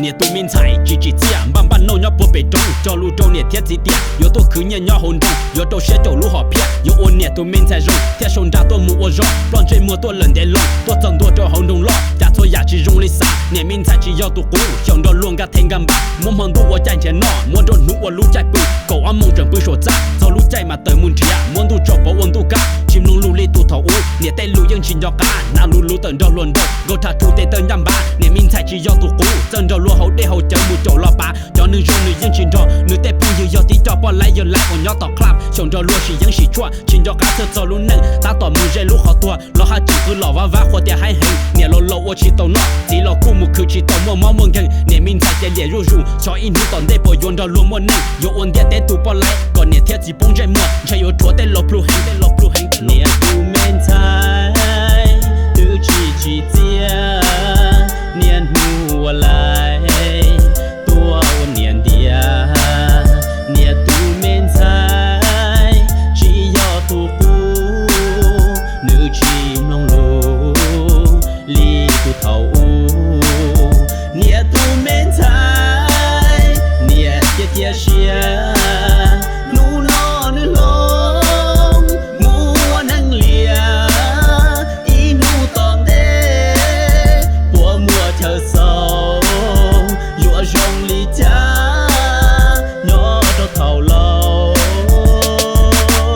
Niam tus me ntxhais tsis tsim txiaj, npaj npaj nauj nyob puag pem roob, cog lus rau niam thiab txiv tias yuav tuaj khwv nyiaj nyob hauv nroog, yuav rau siab caum lub hom phiaj, yuav ua niam tus me ntxhais zoo thiaj sau nra tuaj mus ua zog, ploj ntsej muag tuaj lawm ntev loo, tuaj txog ntua rau hauv nroog loj, cas txhua yam tsis zoo li xav. Niam me ntxhais tsis yog tus qub, xyaum nrog luag nkag thev nkag npam, muab hmo ntuj ua caij nrhiav noj, muab nruab hnub ua lub caij pw, kaum ob moos tseem pw saum txaj, txog lub caij mas tawm mus nrhiav, muab ntuj tso pauv ua ntuj kab, tsis mloog lus li tus thaum ub, niam tej lus yeej tsis nco qab, hnav lus lus tawm nrog luag nraug, nkaus rhaj rhu tes taw ncaj npab. Niam me ntxhais tsis yog tus qub, txawj nrog luag haus dej haus cawv mus caum los pav, cov neeg zoo nws yeej tsis nrog, nws tej phooj ywg yog tib co poj laib yawg laib uas nyob tom club, xyaum nrog luag sim yeeb sim tshuaj, tsis nco qab txhawj txog lub neej, tab tom mus ze lub qhov tuag, los haj tseem qw los vaj vab qhuas tias haib heev, niam laus laus ua tsis tau noj, txiv los kuj mus khwv tsis tau muaj mob muaj nkeeg, niam me ntxhais ces liam zuj zus, xyov ib hnub tom ntej puas yuav nrog luag muaj neej, yuav ua ntiaj teb tus poj laib kom niam thiab txiv poob ntsej muag, ntshe yuav rhuav tej laus plhu heev, tej laus plhu heev. Niam tus me ntxhais twb tsis tsim txiaj, niaj hnub ua laib tuaj ua niam ntiav. Niam tus me ntxhais tsis yog tus qub, nws tsis mloog lus li tus thaum ub. Niam tus me ntxhais, niam cia cia siab, hnub no nws hloov mus ua neeg liam, ib hnub tom ntej puas muaj chaw xaus, yuav zoo li cas nyob rau thaum laus.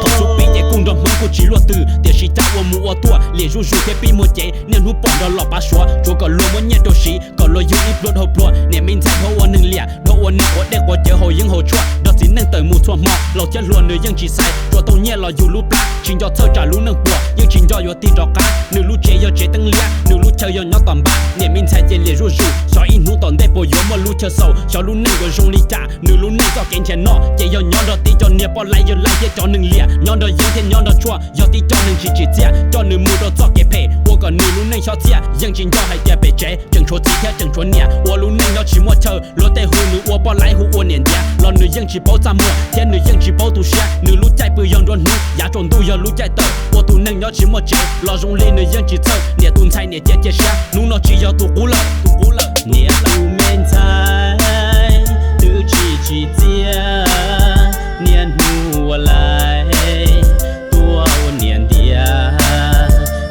Thaum xub pib ces kuj nrog Hmoob kuj tsis luaj twg, tiam sis cas ua mus ua tuaj liam zuj zus thiab pib muag cev, niaj hnub pom nrog los pav suav, tsuav kom luag muab nyiaj rau siv, kom luag yug ib pluag dhau pluag. Niam me ntxhais dhau ua neeg liam, dhau ua neeg quav dej quav cawv haus yeeb haus tshuaj, nrog txiv neej tawm mus txhua hmo, laus thiab hluas nws yeej tsis xaiv, tsuas tau nyiaj los yug lub plab, tsis nco txhawj tsam lub neej puas, yeej tsis nco yuav tig rov qab. Nws lub tsev yog tsev teeb liab, nws lub chaw yog nyob tom npab, niam me ntxhais ces liam zuj zus, xyov ib hnub tom ntej puas yuav muaj lub chaw xaus, xyov lub neej yuav zoo li cas. Nws lub neej txoj kev nrhiav noj ces yog nyob nrog tib co niag poj laib yawg laib thiab cov neeg liam, nyob nrog yeeb thiab nyob nrog tshuaj, yog tib co neeg tsis tsim txiaj coj nws mus rau txoj kev phem, ua kom nws lub neej xyob txhiaj. Yeej tsis nco hais tias pem tsev tseem tshuav txiv thiab tseem tshuav niam, ua lub neej nyob tsis muaj chaw, luag tej hu nws ua poj laib hu ua niam ntiav los nws yeej tsis paub txaj muag thiab nws yeej tsis paub tu siab. Nws lub caij pw yog nruab hnub, yav tsaus ntuj yog lub caij tawm, ua tus neeg nyob tsis muaj tsev los zoo li nws yeej tsis txhawj. Niam tus ntxhais niam cia cia siab, hnub no tsis yog tus qub lawm, tus qub lawm. Niam tus me ntxhais twb tsis tsim txiaj, niaj hnub ua laib tuaj ua niam ntiav.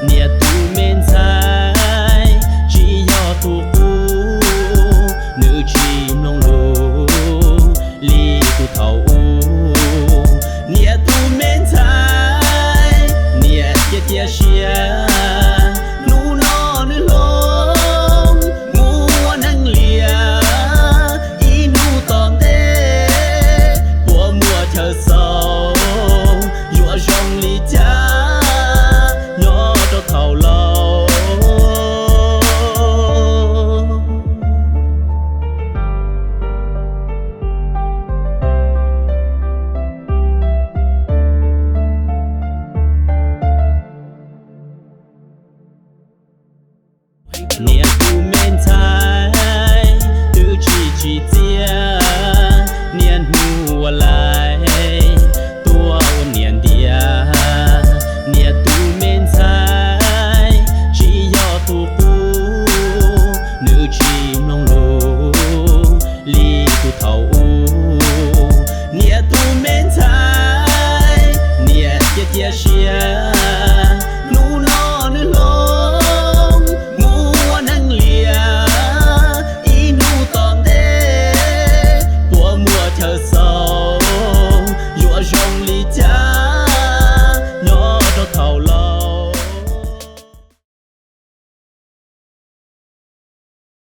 Niam tus me ntxhais tsis yog tus qub, nws tsis mloog lus li tus thaum ub. Niam tus me ntxhais, niam cia cia siab, hnub no nws hloov mus ua neeg liam, ib hnub tom ntej puas muaj chaw xaus, yuav zoo li cas nyob rau thaum laus. Niam tus me ntxhais twb tsis tsim txiaj, niaj hnub ua laib tuaj ua niam ntiav. Niam tus me ntxhais tsis yog tus qub, nws tsis mloog lus li tus thaum ub. Niam tus me ntxhais, niam cia cia siab,